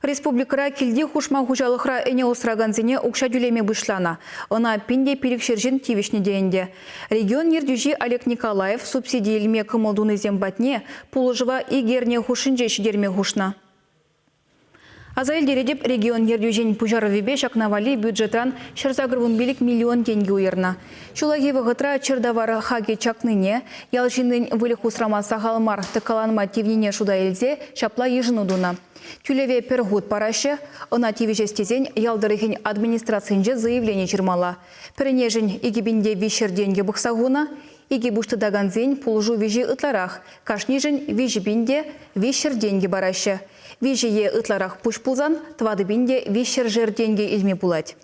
Республикӑра килти хушма хуҫалӑхра ӗне усракансене укҫа тӳлеме пуҫланӑ. Ӑна 1500 ҫын тивӗҫнӗ те ӗнтӗ. Регион ертӳҫи Олег Николаев субсиди илме кӑмӑл тунисем патне пулӑшӑва ик эрне хушшинче ҫитерме хушнӑ. Аса илтеретӗп, регион ертӳҫин пуҫарӑвӗпе ҫакна валли бюджетран 185 миллион тенкӗ уйӑрнӑ. Ҫуллахи вӑхӑтра чӗр-тавар хакӗ чакнине, ял ҫыннин выльӑх усрама сахал мар тӑккаланма тивнине шута илсе ҫапла йышӑну тунӑ. Тӳлеве пӗр хут параҫҫӗ, ӑна тивӗҫес тесен ял тӑрӑхӗн администрацийӗнче заявлени ҫырмалла. Пӗрнешӗн 2300 тенкӗ пӑхса хунӑ, икӗ пуҫ тытакансен пулӑшу виҫи ытларах, кашнишӗн 3300 тенкӗ параҫҫӗ. Виҫӗ е ытларах пуҫ пулсан 4300 тенкӗ илме пулать.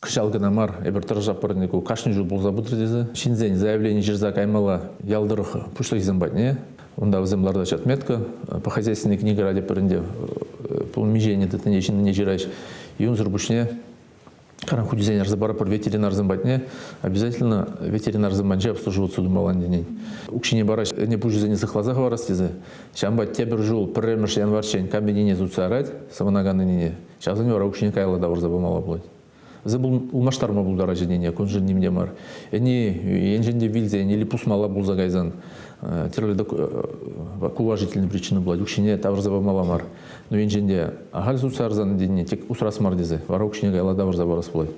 Кӑҫал кӑна мар, эпир тӑрӑшатпӑр ӗнтӗ ку кашни ҫул пулса пытӑр тесе. Ҫынсен заявлени ҫырса каймалла ял тӑрӑх пуҫлӑхӗсем патне. Унта вӗсем лартаҫҫӗ отметка. По хозяйственной книгӑра тепӗр ӗнтӗ миҫене тытнине ҫыннине ҫыраҫ. Юнсӑр пуҫне каран хучӗсене ярса паратпӑр ветеринарсем патне. Обязательно ветеринарсем патӗнче обслуживаться тумалла тенӗ. Укҫине параҫ, ӗне пуҫӗсене сыхласа хӑварас тесе. Ҫавӑнпа тепӗр ҫул пӗрремӗш январьччен кабинене сутса ярать сӑвӑнакан ӗнене. Ҫавсене вара укҫине каялла тавӑрса памалла пулать. Вӗсем улмаштарма пултараҫҫӗ ӗнене, куншӑн ним те мар. Ӗни енчен те вилсен или пусмалла пулса кайсан тӗрлӗ уважительный причина пулать, укҫине тавӑрса памалла мар. Но енчен те ахаль сутса ярсан ӗнене тек усрас мар тесе, вара укҫине каялла тавӑрса парас пулать.